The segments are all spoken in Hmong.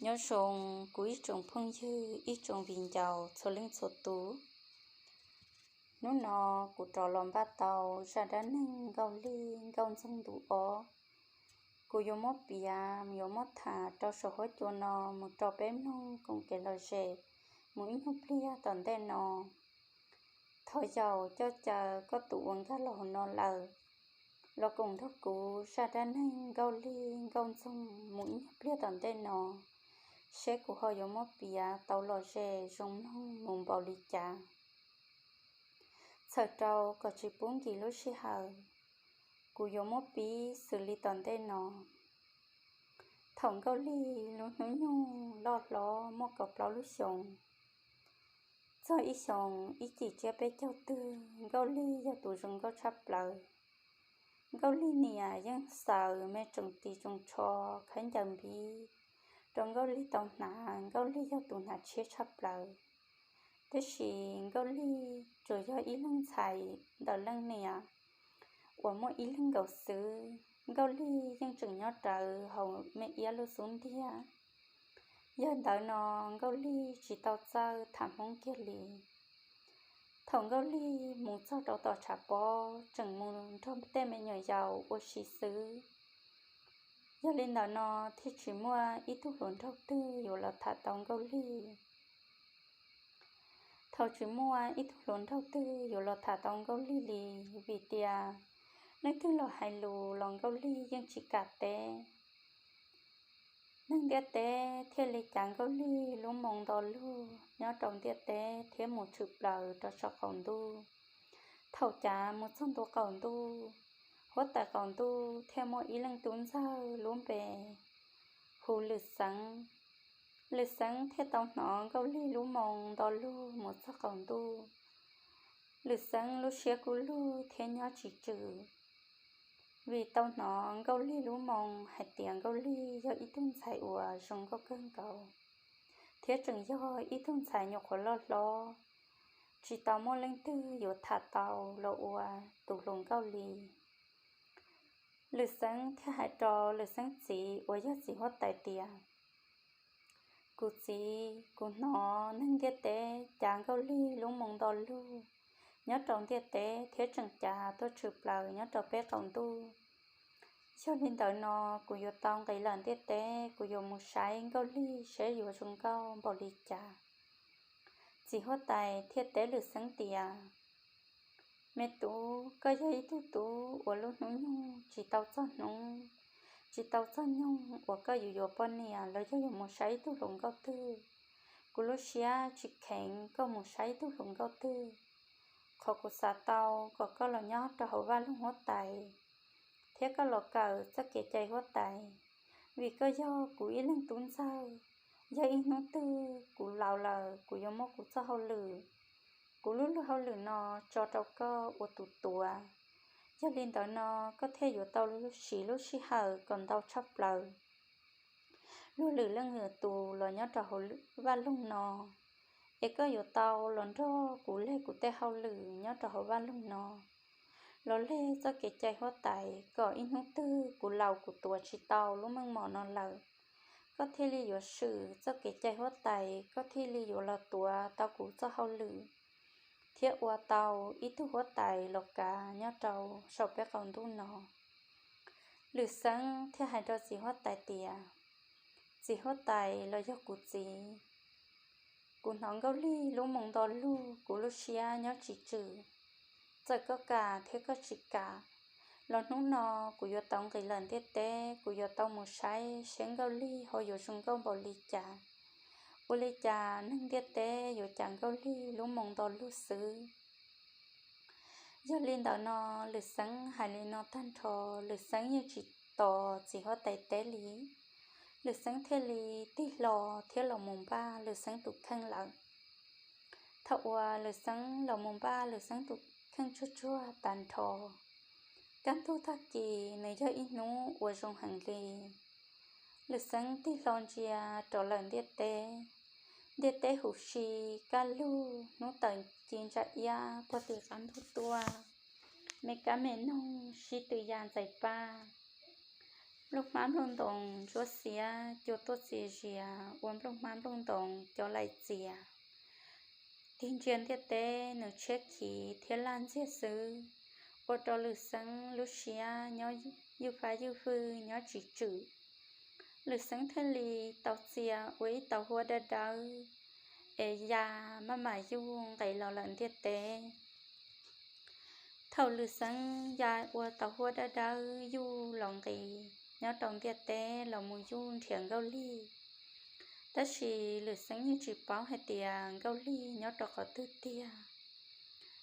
Nyob zoo kuv ib tsoom phooj ywg, ib tsoom viv ncaus txhua leej txhua tus. Hnub no kuv rov los npaj tau zaj dab neeg Nkauj Lig Nkauj Ntxoog ntu ob. Kuv yuav muab piav, yuav muab tham rau saum huab cua no mus rau peb mloog koom kev lom zem mus ib nyuag pliag tom ntej no. Thov yaum coj caw koj tus uas nkag los no lawm, los koom nrog kuv zaj dab neeg Nkauj Lig Nkauj Ntxoog mus ib nyuag pliag tom ntej no, seb kuv ho yuav muab piav tau lom zem zoo mloog mus npaum li cas. Txhawm rau kom tsis pub nkim lub sij hawm, kuv yuav muab pib xws li tom ntej no. Thaum Nkauj Lig lub hnub nyoog loj hlob muaj kaum plaub lub xyoos, txog ib xyoos ib cim tsiab peb caug twg, Nkauj Lig yog tus zoo nkauj tshaj plaws. Nkauj Lig niam yeej xaws me tsoom tis tsoom tsho khaub ncaws npib rau Nkauj Lig tau hnav, Nkauj Lig yog tus hnav tshiab tshaj plaws. Tiam sis Nkauj Lig tsuas yog ib leeg ntxhais ntawm leej niam uas muaj ib leeg nkaus xwb. Nkauj Lig yeej tseem nyob rawv hauv me iab lub xub ntiag. Yog ntawd no Nkauj Lig tsis tau txawj tham Hmoob kiag li. Thaum Nkauj Lig mus txog rau tom tshav pob tseem mus nrog tej me nyuam yaus ua si xwb. Yog li ntawd no thiaj tsis muaj ib tug hluas nraug twg yuav los tham tau Nkauj Lig. Thaum tsis muaj ib tug hluas nraug twg yuav los tham tau Nkauj Lig li, vim tias leej twg los hais lus los Nkauj Lig yeej tsis kam teb. Neeg ntiaj teb thiaj li cav Nkauj Lig lub moo nto lug nyob rau ntiaj teb thiab mus tshwm plaws rau saum qaum ntuj. Thaum cav mus txog ntua qaum ntuj, huab tais qaum ntuj thiaj muaj ib leej tub ntxawg lub npe hu Lwm Xeeb. Lwm Xeeb thiaj tau hnov Nkauj Lig lub moo nto lug mus txog qaum ntuj. Lwm Xeeb lub siab kub lug thiab nyob tsis tswm, vim tau hnov Nkauj Lig lub moo hais tias Nkauj Lig yog ib tug ntxhais uas zoo nkauj kawg nkaus, thiab tseem yog ib tug ntxhais nyuam qhuav loj hlob, tsis tau muaj leej twg yuav tham tau los ua tus hluas nkauj li. Lwm Xeeb thiaj hais rau Lwm Xeeb txiv uas yog txiv huab tais tias, Kuv txiv, kuv hnov neeg ntiaj teb cav Nkauj Lig lub moo nto lug nyob rau ntiaj teb thiab tseem cav tuaj tshwm plaws nyob rau peb qaum ntuj. Yog li ntawd no kuv yuav tau nqis lawm ntiaj teb, kuv yuav mus saib Nkauj Lig seb yuav zoo nkauj npaum li cas. Txiv huab tais thiaj teb Lwm Xeeb tias, Me tub, koj yog ib tug tub uas lub hnub nyoog tsis tau txog hnub, tsis tau txog nyoog uas koj yuav yuav poj niam los yog yuav mus saib ib tug hluas nkauj twg. Kuv lub siab tsis kheev koj mus saib ib tug hluas nkauj twg. Qhov kuv xav tau kom koj los nyob rau hauv vaj loog huab tais thiab koj los kawm txoj kev cai huab tais, vim koj yog kuv ib leeg tub ntxawg. Yog ib hnub twg kuv laus lawm, kuv yuav muab kuv txoj hauj lwm, kuv lub luag hauj lwm no tso rau koj ua tus tuav. Yog li ntawd no koj thiaj yuav tau siv lub sij hawm kom ntau tshaj plaws luag lwm leej lwm tus los nyob rau hauv vaj loog no, es koj yuav tau los nrog kuv leg kuv tej hauj lwm nyob rau hauv vaj loog no, los leg txoj kev cai huab tais kom ib hnub twg kuv laus kuv tuav tsis tau lub meej mom no lawm, koj thiaj li yuav swm txoj kev cai huab tais, koj thiaj li yuav los tuav tau kuv txoj hauj lwm thiab ua tau ib tug huab tais los kav nyob rau saum peb qaum ntuj no. Lwm Xeeb thiaj hais rau txiv huab tais tias, Txiv huab tais los yog kuv txiv, kuv hnov Nkauj Lig lub moo nto lug, kuv lub siab nyob tsis tswm. Txawm koj kam thiab koj tsis kam, los hnub no kuv yuav tau nqis lawm ntiaj teb, kuv yuav tau mus saib seb Nkauj Lig ho yuav zoo nkauj npaum li cas. Ua li cas neeg ntiaj teb yuav cav Nkauj Lig lub moo nto lug xwb. Yog li ntawd no, Lwm Xeeb hais li no tag nrho, Lwm Xeeb yeej tsis tos txiv huab tais teb li. Lwm Xeeb thiaj li tig hlo thiab los mus npaj Lwm Xeeb tus kheej lawm. Thaum uas Lwm Xeeb los mus npaj Lwm Xeeb tus kheej tsuag tsuag tag nrho, kaj ntug tag kis nws yog ib hnub uas zoo heev li. Lwm Xeeb tig hlo ntsia rov lawm ntiaj teb. Ntiaj teb huv si, kaj lug, hnub tawm ci ntsa iab puag tim qab ntug tuaj, me kab me noog sib tw ya ntxais paj. Nplooj hmab nplooj ntoos ntsuab xiab cua tuaj txias zias, ua nplooj hmab nplooj ntoos cov laim txias. Tig ntsia ntiaj teb nws tshiab khiv thiab laj ntxiag xwb, ua rau Lwm Xeeb lub siab nyob ywj fab ywj fwj nyob tsis tswm. Lwm Xeeb thiaj li tau txia ua ib tauv huab dawb dawb, es ya maj mam yuj nqis los lawm ntiaj teb. Thaum Lwm Xeeb ya ua tauv huab dawb dawb yuj los nqis nyob rau ntiaj teb los mus yuj nrhiav Nkauj Lig, tab sis Lwm Xeeb yeej tsis paub hais tias Nkauj Lig nyob rau qhov twg tiag.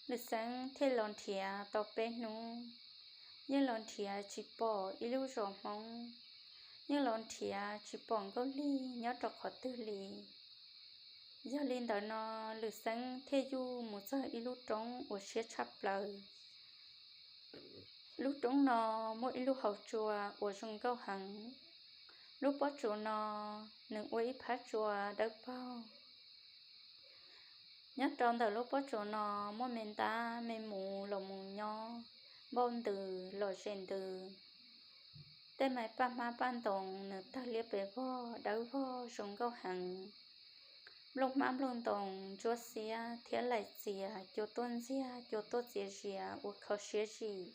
Lwm Xeeb thiaj los nrhiav tau peb hnub, yeej los nrhiav tsis pom ib lub zos Hmoob, yeej los nrhiav tsis pom Nkauj Lig nyob rau qhov twg li. Yog li ntawd no, Lwm Xeeb thiaj yuj mus txog ib lub roob uas siab tshaj plaws. Lub roob no muaj ib lub hauv tsua uas zoo nkauj heev. Lub pob tsuas no nws ua ib phab tsua dawb paug. Nyob rau ntawm lub pob tsuas no muaj me ntab me mus los mus nyob, npauj ntws los zes ntws. Tej me paj hmab paj ntoos nws tawg liab pes vog dawb vog zoo nkauj heev. Nplooj hmab nplooj ntoos ntsuab xiab thiab laim txias cua tuaj ntxiag cua tuaj txias zias ua kho siab zim.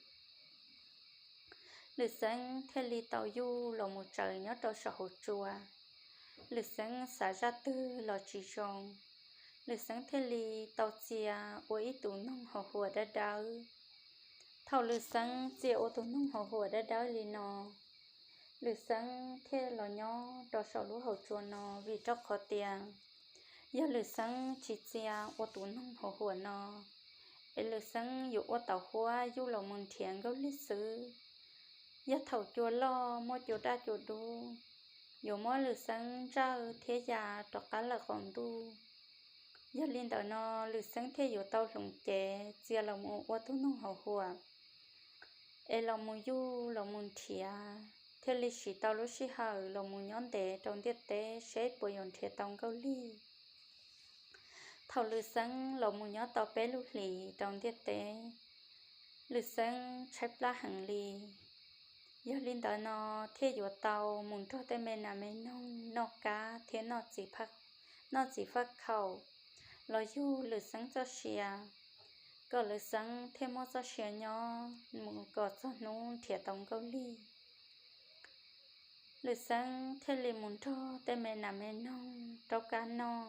Lwm Xeeb thiaj li tau yuj los mus tsaws nyob rau saum hauv tsua. Lwm Xeeb xav zaj twg los tsis zoo, Lwm Xeeb thiaj li tau txia ua ib tus noog hauv huam dawb dawb. Thaum Lwm Xeeb txia ua tus noog hauv huam dawb dawb li no, Lwm Xeeb thiaj los nyob rau saum lub hauv tsua no, vim rau qhov tias yog Lwm Xeeb tsis txia ua tus noog hauv huam no, es Lwm Xeeb yuav ua tauv huab yuj los mus nrhiav Nkauj Lig xwb. Yog thaum cua loj muaj cua daj cua dub, yuav muab Lwm Xeeb ntsawj thiab ya rov qab lawm qaum ntuj. Yog li ntawd no, Lwm Xeeb thiaj yuav tau hloov cev txia los mus ua tus noog hauv huam, es los mus yuj los mus nrhiav, thiaj li siv tau lub sij hawm los mus nyob ntev rau ntiaj teb seb puas yuav nrhiav tau Nkauj Lig. Thaum Lwm Xeeb los mus nyob tau peb lub hlis rau ntiaj teb, Lwm Xeeb tshaib plab heev li. Yog li ntawd no, thiaj yuav tau mus nrog tej me nas me noog noj kab thiab noj txiv faj khaum los yug Lwm Xeeb txoj sia, kom Lwm Xeeb thiaj muaj txoj sia nyob mus kom txog hnub nrhiav tau Nkauj Lig. Lwm Xeeb thiaj li mus nrog tej me nas me noog raub kab noj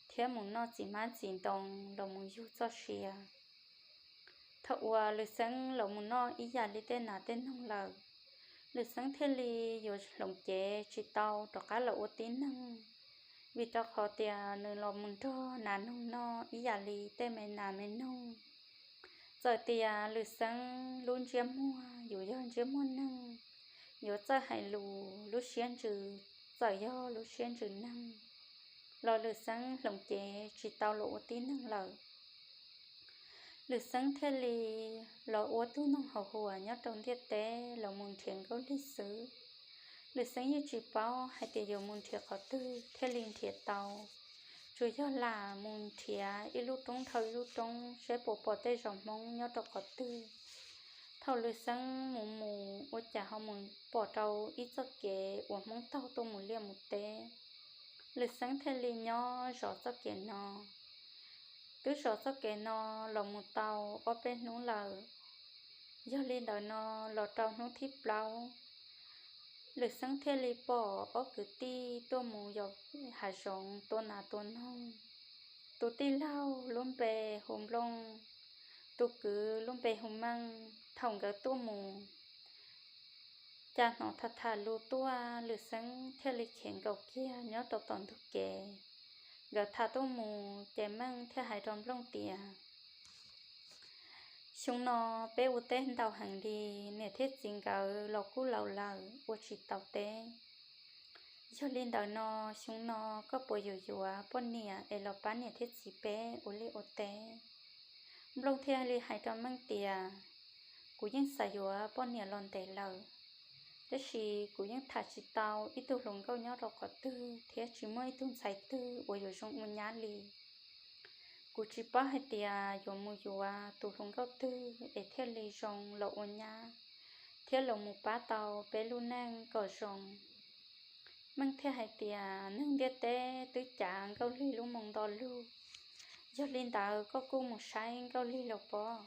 thiab mus noj txiv hmab txiv ntoo los mus yug txoj sia. Thaum uas Lwm Xeeb los mus noj ib yam li tej nas tej noog lawm, Lwm Xeeb thiaj li yuav hloov cev tsis tau rov qab los ua tib neeg, vim rau qhov tias nws los mus nrog nas noog noj ib yam li tej me nas me noog, txawm tias Lwm Xeeb lub ntsiab muag yuav yog ntsiab muag neeg, yuav txawj hais lus, lub siab ntsws txawm yog lub siab ntsws neeg, los Lwm Xeeb hloov cev tsis tau los ua tib neeg lawm. Lwm Xeeb thiaj li los ua tug noog hauv huam nyob rau ntiaj teb los mus nrhiav Nkauj Lig xwb. Lwm Xeeb yeej tsis paub hais tias yuav mus nrhiav qhov twg thiaj li nrhiav tau, tsuas yog lam mus nrhiav ib lub roob dhau ib lub roob seb puas pom tej zos Hmoob nyob rau qhov twg. Thaum Lwm Xeeb mus mus ua cas ho mus pom rau ib txoj kev uas Hmoob taug tuaj mus liaj mus teb. Lwm Xeeb thiaj li nyob zov txoj kev no. Twb zov txoj kev no los mus tau ob peb hnub lawm. Yog li ntawd no, los rau hnub thib plaub, Lwm Xeeb thiaj li pom ob kwv tij tuaj mus yos hav zoov tua nas tua noog. Tus tij laug lub npe hu Nplooj, tus kwv lub npe hu Meej. Thaum nkawd tuaj mus, cas hnov tham tham lus tuaj, Lwm Xeeb thiaj li khiav nkaum kiag nyob rau tom ntug kev, nkawd tham tuaj mus ces Meej thiaj hais rau Nplooj tias, xyoo no peb ua teb ntau heev li, niam thiab txiv nkawd los kuj laus lawm ua tsis tau teb. Yog li ntawd no, xyoo no koj puas yuav yuav poj niam es los pab niam thiab txiv peb ua liaj ua teb? Nplooj thiaj li hais rau Meej tias, kuv yeej xav yuav poj niam los ntev lawm, tab sis kuv yeej tham tsis tau ib tug hluas nkauj nyob rau qhov twg thiab tsis muaj ib tug ntxhais twg uas yuav zoo ua nyab li. Kuv tsis paub hais tias yuav mus yuav tus hluas nkauj twg es thiaj li zoo los ua nyab, thiab los mus pab tau peb lub neej kom zoo. Meej thiaj hais tias, Neeg ntiaj teb twb cav Nkauj Lig lub moo nto lug, yog li ntawd koj kuj mus saib Nkauj Lig los pob,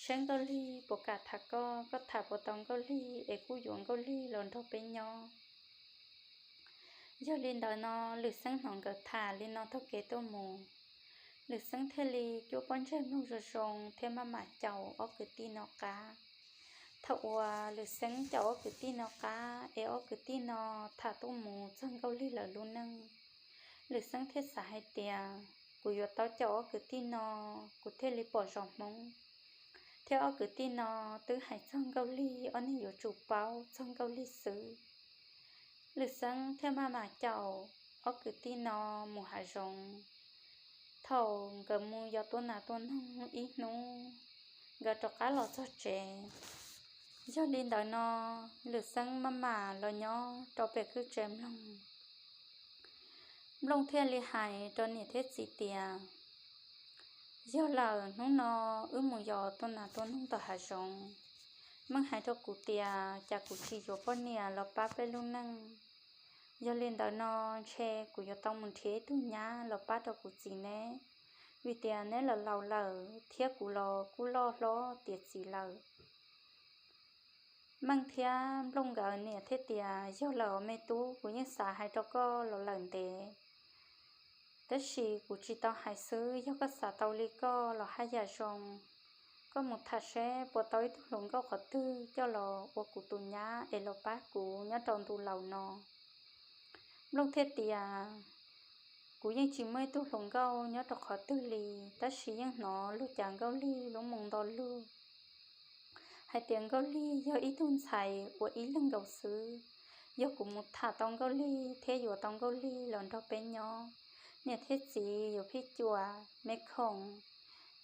saib Nkauj Lig puas kam tham koj, koj tham puas tau Nkauj Lig es kuj yuav Nkauj Lig los nrog peb nyob. Yog li ntawd no, Lwm Xeeb hnov nkawd tham li no taug kev tuaj mus, Lwm Xeeb thiaj li cuab pob ntseg mloog zoo zoo thiab maj mam caum ob kwv tij no qab. Thaum uas Lwm Xeeb caum ob kwv tij no qab es ob kwv tij no tham tuaj mus txog Nkauj Lig lawv lub neej, Lwm Xeeb thiaj xav hais tias, Kuv yuav tau caum ob kwv tij no, kuv thiaj li pom zos Hmoob, thiab ob kwv tij no twb hais txog Nkauj Lig, ob niag yuav tsum paub txog Nkauj Lig xwb. Lwm Xeeb thiaj maj mam caum ob kwv tij no mus hav zoov. Thaum nkawd mus yos tua nas tua noog ib hnub, nkawd rov qab los txog tsev. Yog li ntawd no, Lwm Xeeb maj mam los nyob rau pem kwj tse mloog. Nplooj thiaj li hais rau niam thiab txiv tias, Yog lawm, hnub no wb mus yos tua nas tua noog tom hav zoov. Meej hais rau kuv tias cas kuv tsis yuav poj niam los pab peb lub neej. Yog li ntawd no, ntshe kuv yuav tau mus nrhiav ib tug nyab los pab rau kuv txiv neb, vim tias neb los laus lawm thiab kuv los kuj loj hlob tiav txiv lawm. Meej thiab Nplooj nkawd niam thiaj tias, Yog lawm os me tub, kuv yeej xav hais rau koj los lawm ntev, tab sis kuv tsis tau hais xwb. Yog koj xav tau li koj los haj yam zoo. Koj mus tham seb puas tau ib tug hluas nkauj qhov twg coj los ua kuv tus nyab es los pab kuv nyob rau ntu laus no. Nplooj thiaj tias, Kuv yeej tsis muaj ib tug hluas nkauj nyob rau qhov twg li, tab sis yeej hnov luag cav Nkauj Lig lub moo nto lug hais tias Nkauj Lig yog ib tug ntxhais uas ib leeg nkaus xwb. Yog kuv mus tham tau Nkauj Lig thiab yuav tau Nkauj Lig los nrog peb nyob, niam thiab txiv yuav phij cuam, me khoom,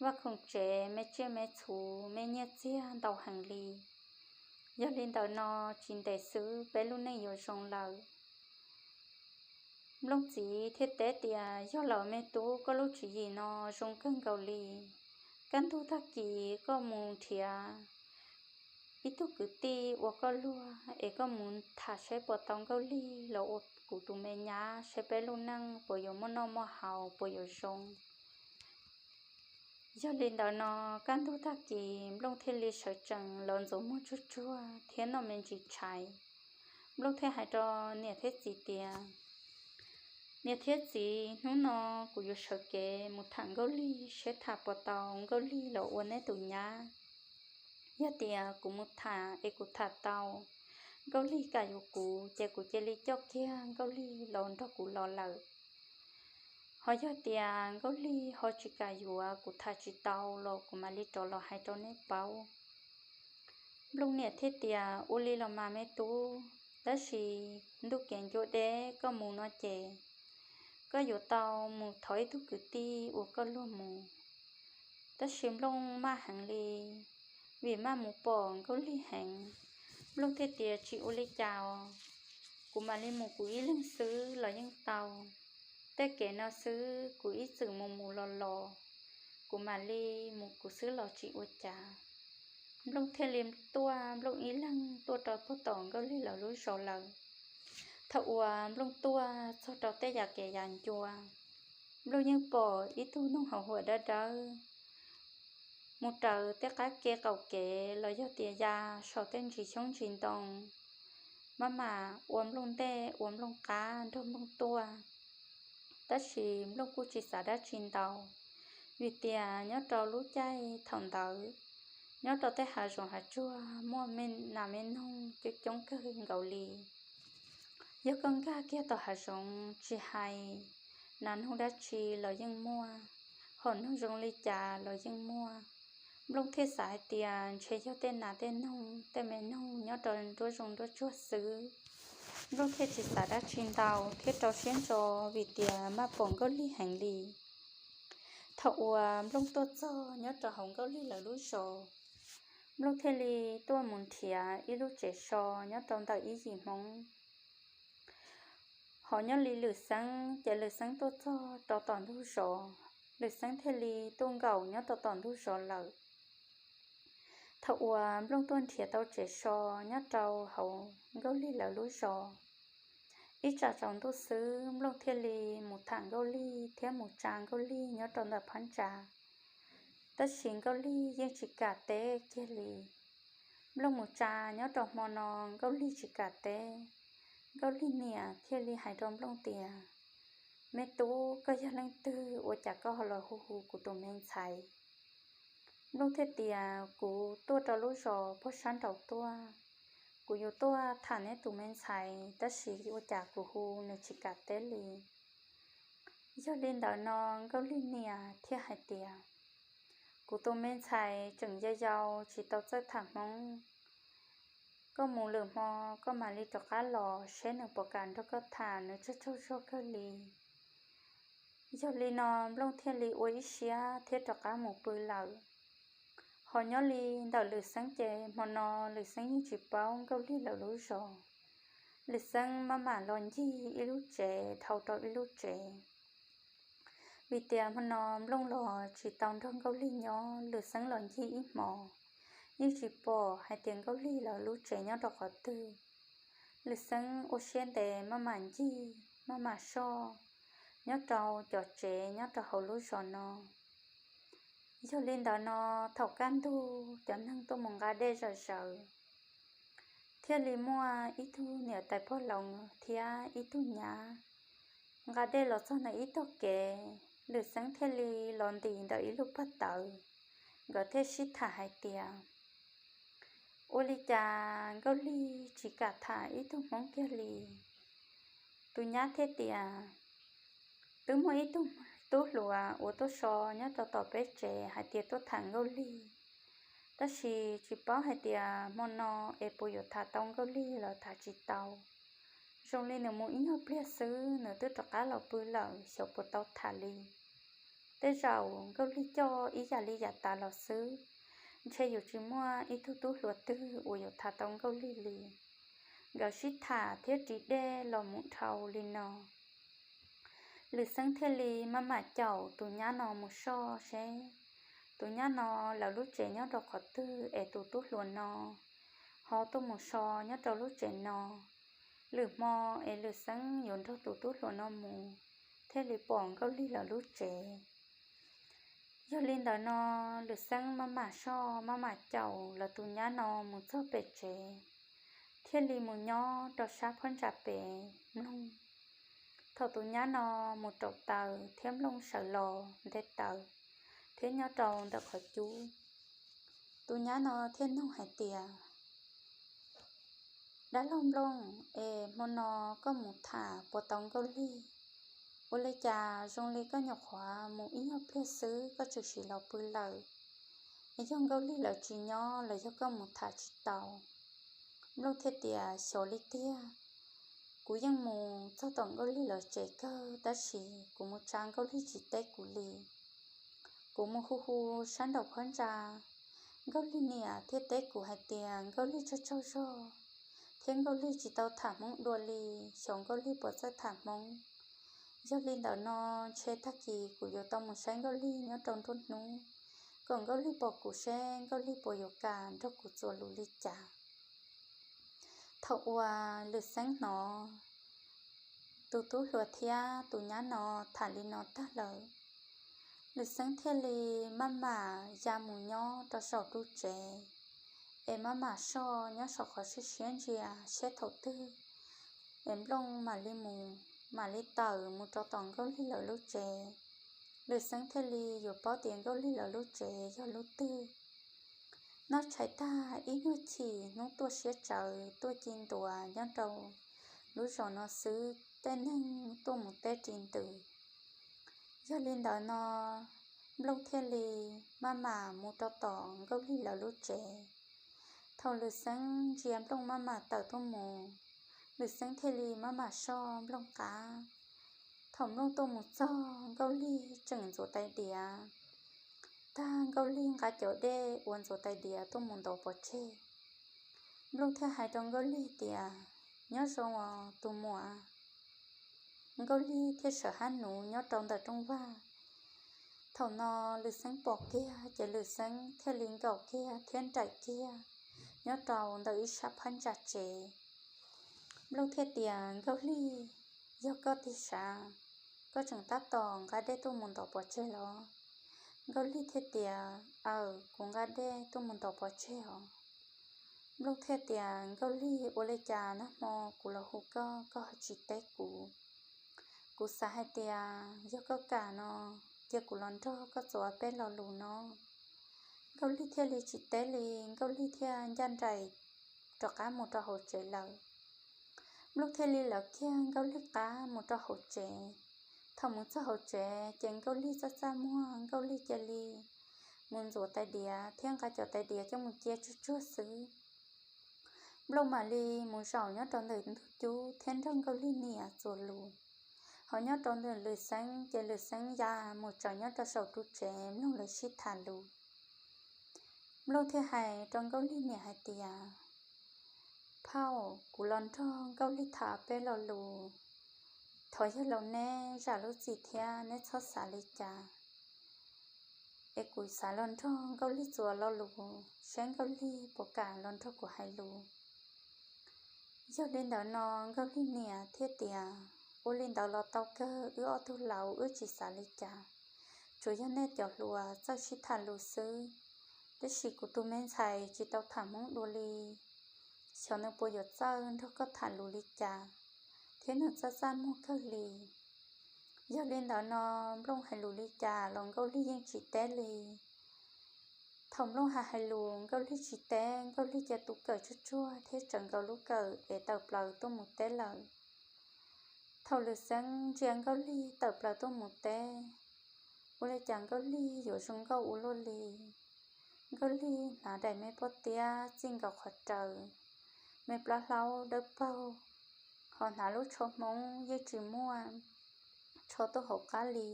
vaj khoom tsev, me tsiaj me txhu, me nyiaj txiag ntau heev li. Yog li ntawd no, tsis ntev xwb peb lub neej yuav zoo lawm. Nplooj txiv thiaj teb tias, Yog lawm me tub, koj lub tswv yim no zoo kawg nkaus li. Kaj ntug tag kis koj mus nrhiav ib tug kwv tij ua koj luag es koj mus tham saib puas tau Nkauj Lig los ua kuv tus me nyab, saib peb lub neej puas yuav muaj noj muaj haus, puas yuav zoo. Yog li ntawd no, kaj ntug tag kis Nplooj thiaj li sawv tsees los ntxuav muag tsuag tsuag thiab noj me ntsis tshais. Nplooj thiaj hais rau niam thiab txiv tias, Niam thiab txiv, hnub no kuv yuav sawv kev mus tham Nkauj Lig seb tham puas tau Nkauj Lig los ua neb tus nyab. Yog tias kuv mus tham es kuv tham tau, Nkauj Lig kam yuav kuv ces kuv cia li coj kiag Nkauj Lig los nrog kuv los lawm. Ho yog tias Nkauj Lig ho tsis kam yuav, kuv tham tsis tau los kuv mam li rov los hais rau neb paub. Nplooj niam thiaj tias, Ua li los mas me tub, tab sis ntuj kev ncua deb, koj mus no ces koj yuav tau mus thov ib tug kwv tij ua koj luag mus. Tab sis Nplooj maj heev li, vim maj mus pom Nkauj Lig heev. Nplooj thiaj tias, Tsis ua li cas os, kuv mam li mus kuv ib leeg xwb los yeej tau. Tej kev no xwb kuv ib txwm mus mus los los, kuv mam li mus kuv xwb los tsis ua cas. Nplooj thiaj li tuaj Nplooj ib leeg tuaj rau puag tom Nkauj Lig lawv lub zos lawm. Thaum uas Nplooj tuaj txog rau tej yam kev yav ncua, Nplooj yeej pom ib tug noog hauv huam dawb dawb mus raws tej qab ke qaum kev los yog tias ya saum tej ntsis xyoob ntsis ntoo, maj mam ua Nplooj ntej ua Nplooj qab nrog Nplooj tuaj. Tab sis Nplooj kuj tsis xav dab tsi ntau, vim tias nyob rau lub caij thaum ntawd, nyob rau tej hav zoov hav tsuag muaj me nas me noog coob coob kawg nkaus li. Yog koj nkag kiag tom hav zoov tsis hais nas noog dab tsi los yeej muaj, hom noog zoo li cas los yeej muaj. Nplooj thiaj xav hais tias ntshe yog tej nas tej noog tej me noog nyob rau nruab zoov nruab tsuag xwb. Nplooj thiaj tsis xav dab tsi ntau thiab rau siab ntso, vim tias maj pom Nkauj Lig heev li. Thaum uas Nplooj tuaj txog nyob rau hauv Nkauj Lig lawv lub zos, Nplooj thiaj li tuaj mus nrhiav ib lub tsev so nyob rau ntawm ib yim Hmoob. Ho nyob li Lwm Xeeb ces Lwm Xeeb tuaj txog rau tom ntug zos, Lwm Xeeb thiaj li tuaj nkaum nyob rau tom ntug zos lawm. Thaum uas Nplooj tuaj nrhiav tau tsev so nyob rau hauv Nkauj Lig lawv lub zos, ib tsam tsaus ntuj xwb Nplooj thiaj li mus tham Nkauj Lig thiab mus tsa Nkauj Lig nyob rau ntawm phab ntsa. Tab sis Nkauj Lig yeej tsis kam teb kiag li. Nplooj mus tsa nyob rau hmo no, Nkauj Lig tsis kam teb. Nkauj Lig niam thiaj li hais rau Nplooj tias, Me tub, koj yog leej twg ua cas koj ho los hu hu kuv tus me ntxhais? Nplooj thiaj tias, Kuv tuaj rau lub zos pog sab nraud tuaj, kuv yuav tuaj tham neb tus me ntxhais, tab sis ua cas kuv hu nws tsis kam teb li. Yog li ntawd no Nkauj Lig niam thiaj hais tias, Kuv tus me ntxhais tseem yau yau tsis tau txawj tham Hmoob. Koj mus lwm hmo koj mam li rov qab los seb nws puas kam nrog koj tham, nws tsaug tsaug zog kawg li. Yog li no Nplooj thiaj li ua ib siab thiab rov qab mus pw lawm. Ho nyob li ntawm Lwm Xeeb ces hmo no Lwm Xeeb yeej tsis paub Nkauj Lig lawv lub zos. Lwm Xeeb maj mam los ncig ib lub tsev dhau rau ib lub tsev, vim tias hmo no Nplooj los tsis tau nrog Nkauj Lig nyob. Lwm Xeeb los ncig ib hmos yeej tsis pom hais tias Nkauj Lig lawv lub tsev nyob rau qhov twg. Lwm Xeeb ua siab ntev maj mam ncig maj mam soj nyob rau cov tsev nyob rau hauv lub zos no. Yog li ntawd no, thaum kaj ntug cov neeg tuaj mus nqa dej zom zaws, thiaj li muaj ib tug niam tais pog laus thiab ib tug nyab nqa dej los txog ntawm ib tog kev. Lwm Xeeb thiaj li los ntis ntawm ib lub pag tawv, nkawd thiaj sib tham hais tias, Ua li cas Nkauj Lig tsis kam tham ib tug Hmoob kiag li? Tus nyab thiaj tias, Twb muaj ib tug tub hluas uas tuaj so nyob rau tom peb tsev hais tias tuaj tham Nkauj Lig, tab sis tsis paub hais tias hmo no es puas yuav tham tau Nkauj Lig los tham tsis tau. Zoo li nws mus ib nyuag pliag xwb nws twb rov qab los pw lawm, xyov puas tau tham li. Tej zaum Nkauj Lig coj ib yam li yam tas los xwb, ntshe yuav tsis muaj ib tug tub hluas twg uas yuav tham tau Nkauj Lig li. Nkawd sib tham thiab ris dej los mus dhau li no. Lwm Xeeb thiaj li maj mam caum tus nyab no mus soj seb tus nyab no lawv lub tsev nyob rau qhov twg es tus tub hluas no ho tuaj mus so nyob rau lub tsev no. Lwm hmo es Lwm Xeeb yuav nrog tus tub hluas no mus thiaj li pom Nkauj Lig lawv lub tsev. Yog li ntawd no, Lwm Xeeb maj mam soj maj mam caum lawv tus nyab no mus txog pem tsev, thiaj li mus nyob rau sab phab ntsa pem mloog. Thaum tus nyab no mus raus taws thiab Nplooj sawv los nte taws thiab nyob rau ntawm qhov cub, tus nyab no thiaj nug hais tias, Dab laug Nplooj, es hmo no koj mus tham puas tau Nkauj Lig? Ua li cas zoo li koj nyuam qhuav mus ib nyuag pliag xwb koj tseem sim los pw lawm? Es yog Nkauj Lig lawv tsis nyob los yog koj mus tham tsis tau? Nplooj thiaj tias, Xyov li tiag, kuv yeej mus txog tom Nkauj Lig lawv tsev kawg tab sis kuv mus tsa Nkauj Lig tsis teb kuv li. Kuv mus hu hu sab nraum phab ntsa, Nkauj Lig niam thiaj teb kuv hais tias Nkauj Lig tsaug tsaug zog thiab Nkauj Lig tsis tau tham Hmoob dua li, xyov Nkauj Lig puas txawj tham Hmoob. Yog li ntawd no, ntshe tag kis kuv yuav tau mus saib Nkauj Lig nyob rau nruab hnub, kom Nkauj Lig pom kuv seb Nkauj Lig puas yuav kam nrog kuv txuas lus li cas. Thaum uas Lwm Xeeb hnov tus tub hluas thiab tus nyab no tham li no tag lawm, Lwm Xeeb thiaj li maj mam ya mus nyob rau saum lub tsev, es maj mam soj nyob saum qhov siab siab ntsia seb thaum twg es Nplooj mam li mus, mam li tawm mus rau tom Nkauj Lig lawv lub tsev. Lwm Xeeb thiaj li yuav paub tias Nkauj Lig lawv lub tsev yog lub twg. Noj tshais tag ib nyuag chim hnub tuaj siab tsawv tuaj ci ntua nyob rau lub zos no xwb, tej neeg tuaj mus teb ris ntws. Yog li ntawd no, Nplooj thiaj li maj mam mus rau tom Nkauj Lig lawv lub tsev. Thaum Lwm Xeeb ntsia Nplooj maj mam tawm tuaj mus, Lwm Xeeb thiaj li maj mam soj Nplooj qab. Thaum Nplooj tuaj mus txog, Nkauj Lig tseem ntxuav tais diav. Tag Nkauj Lig nqa cov dej uas ntxuav tais diav tuaj mus ntov pov tseg. Nplooj thiaj hais rau Nkauj Lig tias, Nyob zoo os tus muam. Nkauj Lig thiaj sawv hab nuv nyob rau ntawm rooj vag, Thaum no Lwm Xeeb pom kiag ces Lwm Xeeb thiaj li nkaum kiag thiab nraim kiag nyob rau ntawm ib sab phab ntsa tsev. Nplooj thiaj tias, Nkauj Lig, yog koj tiag sav? Koj tseem tab tom nqa dej tuaj mus ntov pov tseg los? Nkauj Lig thiaj tias, Aw, kuv nqa dej tuaj mus ntov pov tseg os. Nplooj thiaj tias, Nkauj Lig, ua li cas nag hmo kuv los hu koj, koj ho tsis teb kuv? Kuv xav hais tias yog koj kam no, cia kuv los nrog koj txuas peb lo lus no. Nkauj Lig thiaj li tsis teb li, Nkauj Lig thiaj ncaj nraim rov qab mus rau hauv tsev lawm. Nplooj thiaj li lawv kiag Nkauj Lig qab mus rau hauv tsev. Thaum mus txog hauv tsev ces Nkauj Lig txaj txaj muag, Nkauj Lig cia li mus ntxuav tais diav thiab nqa cov tais diav coj mus cia tsuag tsuag xwb. Nplooj mam li mus zaum nyob rau ntawm ntug cub thiab nrog Nkauj Lig niam txuas lus. Ho nyob rau ntawm Lwm Xeeb ces Lwm Xeeb ya mus tsaws nyob rau saum ru tsev mloog lawv sib tham lus. Nplooj thiaj hais rau Nkauj Lig niam hais tias, Phauj, kuv los nrog Nkauj Lig tham peb lo lus. Thov yog laus neb zam lub txim thiab neb txhob xav li cas, es kuv xav los nrog Nkauj Lig txuas lo lus saib Nkauj Lig puas kam los nrog kuv hais lus. Yog li ntawd no Nkauj Lig niam thiaj tias, Ua li ntawd los tau kawg, wb ob tug laus wb tsis xav li cas, tsuas yog nej cov hluas txawj sib tham lus xwb. Tab sis kuv tus me ntxhais tsis tau tham Hmoob dua li, xyov nws puas yuav txawj nrog koj tham lus li cas, thiab nws txaj txaj muag kawg li. Yog li ntawd no Nplooj hais lus li cas los Nkauj Lig yeej tsis teb li. Thaum Nplooj hais hais lus Nkauj Lig tsis teb, Nkauj Lig cia tus kawm tsuag tsuag thiab tsawv nkaus lub kawm es tawm plaws tuaj mus teb lawm. Thaum Lwm Xeeb ntsia Nkauj Lig tawm plaws tuaj mus teb, ua li cas Nkauj Lig yuav zoo nkauj ua luaj li. Nkauj Lig hnav daim me pob tiab txij nkaus qhov raws, me plab hlaub dawb paug, ho hnav lub tsho Hmoob yeej tsis muaj tsho tuaj hauv qab li.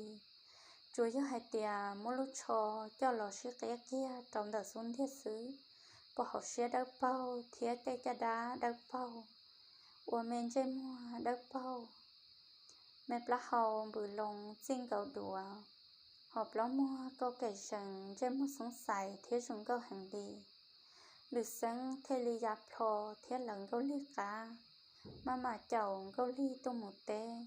Tsuas yog hais tias muab lub tsho coj los sib qiab kiag rau ntawm xub ntiag xwb, pom hauv siab dawb paug thiab tej caj dab dawb paug, ua me ntsej muag dawb paug, me plaub hau npws loo txij nkaus duav, ho plaub muag kaum kem zees, ntsej muag xoob xais thiab zoo nkauj heev li. Lwm Xeeb thiaj li ya plho thiab lawv Nkauj Lig qab, maj mam caum Nkauj Lig tuaj mus teb.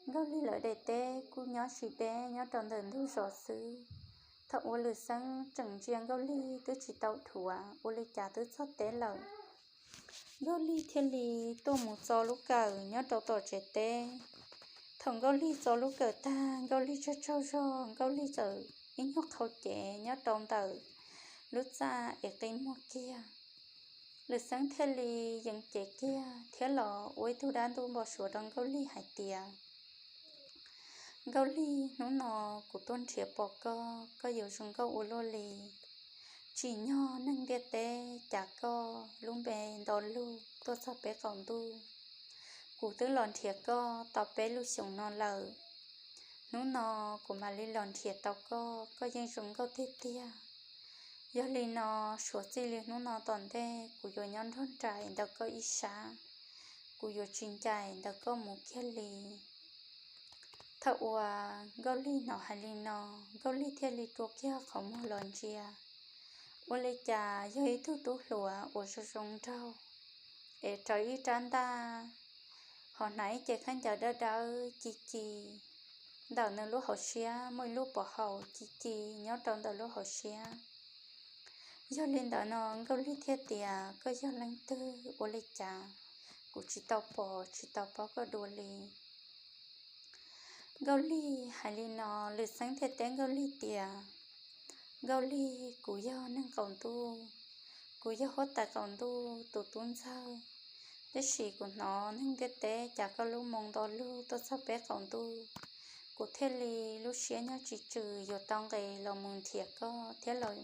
Nkauj Lig lawv daim teb kuj nyob tsis deb, nyob rau ntawm ntug zos xwb. Thaum uas Lwm Xeeb tseem ntsia Nkauj Lig twb tsis tau dhuav, ua li cas twb txog teb lawm. Nkauj Lig thiaj li tuaj mus txo lub kawm nyob rau tom tsev teb. Thaum Nkauj Lig txo lub kawm tag, Nkauj Lig tsaug tsaug zog, Nkauj Lig txawm ib nyuag qhau cev nyob rau ntawm lub txaj es qi muag kiag. Lwm Xeeb thiaj li yees cev kiag thiab los ua ib tug dab ntub npau suav rau Nkauj Lig hais tias, Nkauj Lig, hnub no kuv tuaj nrhiav pom koj, koj yuav zoo nkauj ua luaj li. Tsim nyog neeg ntiaj teb cas koj lub npe nto lug tuaj txog peb qaum ntuj. Kuv twb los nrhiav koj tau peb lub xyoos no lawm, hnub no kuv mam li los nrhiav tau koj, koj yeej zoo nkauj tiag tiag. Yog li no, suav txij li hnub no tom ntej kuv yuav nyob nrog nraim ntawm koj ib sab, kuv yuav tsis ncaim ntawm koj mus kiag li. Thaum uas Nkauj Lig hnov hais li no, Nkauj Lig thiaj li rua kiag qhov muag los ntsia. Ua li cas yog ib tug tub hluas uas zoo zoo nraug, es raws ib rab ntaj, ho hnav ib ce khaub ncaws dawb dawb ci ci. Ntawm nws lub hauv siab muaj ib lub pov haum ci ci nyob rau ntawm lub hauv siab. Yog li ntawd no Nkauj Lig thiaj tias, koj yog leej twg ua li cas kuv tsis tau pom tsis tau paub koj dua li. Nkauj Lig hais li no, Lwm Xeeb thiaj teb Nkauj Lig tias, Nkauj Lig, kuv yog neeg qaum ntuj, kuv yog huab tais qaum ntuj tus tub ntxawg. Tab sis kuv hnov neeg ntiaj teb cas koj lub moo nto lug tuaj txog peb qaum ntuj, kuv thiaj li lub siab nyob tsis tswm yuav tau nqes los mus nrhiav koj thiab los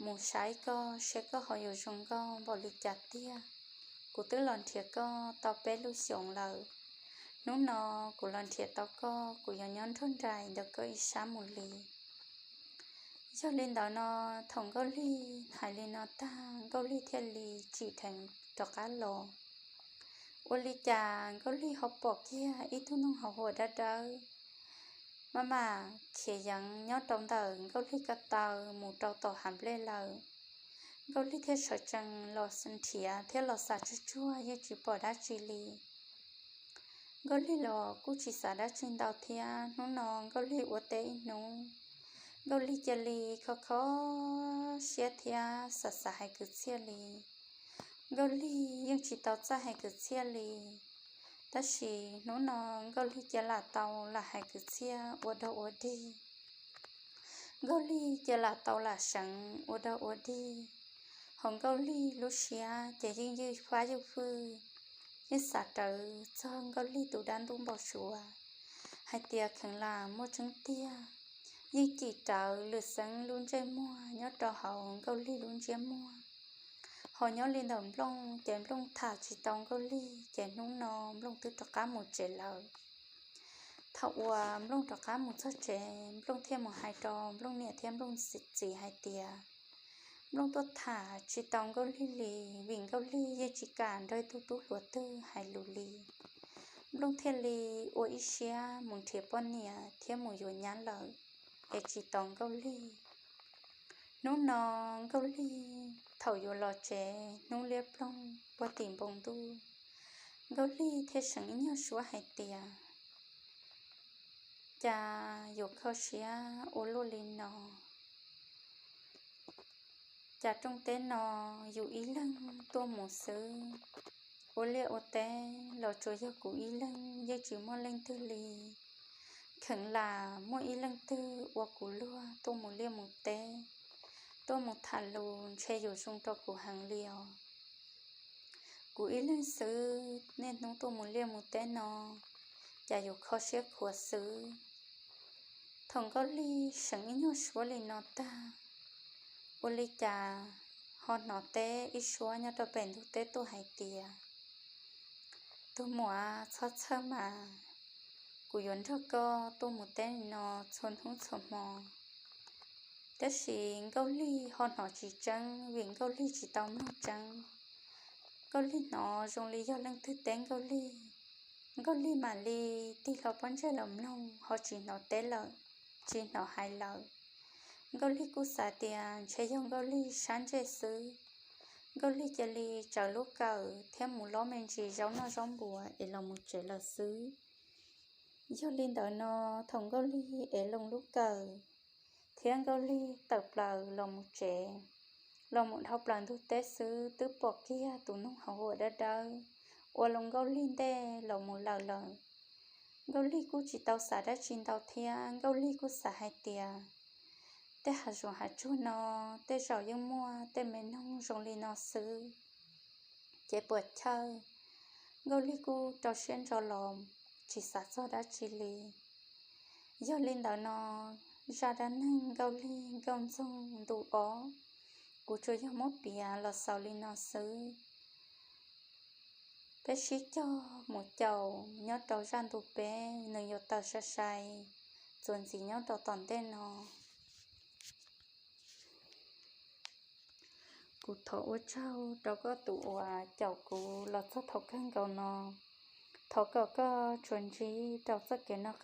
mus saib koj saib koj ho yuav zoo nkauj npaum li cas tiag. Kuv twb los nrhiav koj tau peb lub xyoos lawm. Hnub no kuv los nrhiav tau koj, kuv yuav nyob nrog nraim ntawm koj ib sab mus li. Yog li ntawd no, thaum Nkauj Lig hais li no tag, Nkauj Lig thiaj li tsim dheev rov qab los. Ua li cas Nkauj Lig ho pom kiag ib tug noog hauv huam dawb dawb maj mam khiav yeev nyob rau ntawm Nkauj Lig ko taw mus rau tom hav nplej lawm. Nkauj Lig thiaj sawv tsees los nrhiav thiab los xav tsuag tsuag yeej tsis pom dab tsi li. Nkauj Lig los kuj tsis xav dab tsi ntau thiab, hnub no Nkauj Lig ua teb ib hnub, Nkauj Lig cia li kho kho siab thiab xav xav hais kwv txhiaj li. Nkauj Lig yeej tsis tau txawj hais kwv txhiaj li, tab sis hnub no Nkauj Lig cia lam tau lam hais kwv txhiaj ua dog ua dig. Nkauj Lig cia lam tau lam seev ua dog ua dig, hos Nkauj Lig lub siab ces yeej ywj fab ywj fwj, yeej xav rawv txog Nkauj Lig tus dab ntub npau suav hais tias kheev lam muaj tseeb tiag, yeej cim rawv lwm xeeb lub ntsej muag nyob rau hauv Nkauj Lig lub ntsiab muag. Hos nyob li ntawm Nplooj ces Nplooj tham tsis tau Nkauj Lig ces hnub no Nplooj twb rov qab mus tsev lawm. Thaum uas Nplooj rov qab mus txog tsev, Nplooj thiaj mus hais rau Nplooj niam thiab Nplooj txiv hais tias Nplooj tuaj tham tsis tau Nkauj Lig li, vim Nkauj Lig yeej tsis kam nrog ib tug tub hluas twg hais lus li. Nplooj thiaj li ua ib siab mus nrhiav poj niam thiab mus yuav nyab lawm, es tsis tos Nkauj Lig. Hnub no Nkauj Lig thaum yuav los tsev hnub liab ploog puag tim npoo ntuj, Nkauj Lig thiaj seev ib nyuag suab hais tias, cas yuav kho siab ua luaj li no? Cas rooj teb no yus ib leeg tuaj mus xwb, ua liaj ua teb los tsuas yog kuv ib leeg, yeej tsis muaj leej twg li. Kheev lam muaj ib leej twg ua kuv luag tuaj mus liaj mus teb, tuaj mus tham lus ntshe yuav zoo rau kuv heev li os. Kuv ib leeg xwb niaj hnub tuaj mus liaj mus teb no, cas yuav kho siab khuav xwb. Thaum Nkauj Lig seev ib nyuag suab li no tag, ua li cas ho hnov teb ib suab nyob rau pem ntug teb tuaj hais tias, tus muam, txhob txhawj mas, kuv yuav nrog koj tuaj mus teb no txhua hnub txhua hmo. Tab sis Nkauj Lig ho hnov tsis tseeb vim Nkauj Lig tsis tau mloog tseeb. Nkauj Lig hnov zoo li yog leej twg teb Nkauj Lig. Nkauj Lig mam li tig hlo pob ntseg los mloog ho tsis hnov teb lawm, tsis hnov hais lawm. Nkauj Lig kuj xav tias ntshe yog Nkauj Lig sab ntsej xwb. Nkauj Lig cia li tsawv lub kawm thiab mus lob me ntsis zaub noj zaub npua es los mus tsev lawm xwb. Yog li ntawd no, thaum Nkauj Lig ev loo lub kawm thiab Nkauj Lig tawm plaws los mus tsev, los mus dhau plaws ntug teb xwb twb pom kiag tus noog hauv huam dawb dawb ua loo Nkauj Lig ntej los mus lawm lawm. Nkauj Lig kuj tsis tau xav dab tsi ntau thiab, Nkauj Lig kuj xav hais tias tej hav zoov hav tsuag no tej zaum yeej muaj tej me noog zoo li no xwb. Ces puas chawj, Nkauj Lig kuj rau siab ntso los tsis xav txog dab tsi li. Yog li ntawd no, zaj dab neeg Nkauj Lig Nkauj Ntxoog ntu ob, kuv tsuas yog muab piav los xaus li no xwb. Peb sib cog mus caum nyob rau zaj ntu peb, nws yuav tawm sai sai txuas ntxiv nyob rau tom ntej no. Kuv thov ua tsaug rau koj tus uas caum kuv los txog thaum kawg nkaus no. Thov kom koj tsuas ntsib rau txoj kev noj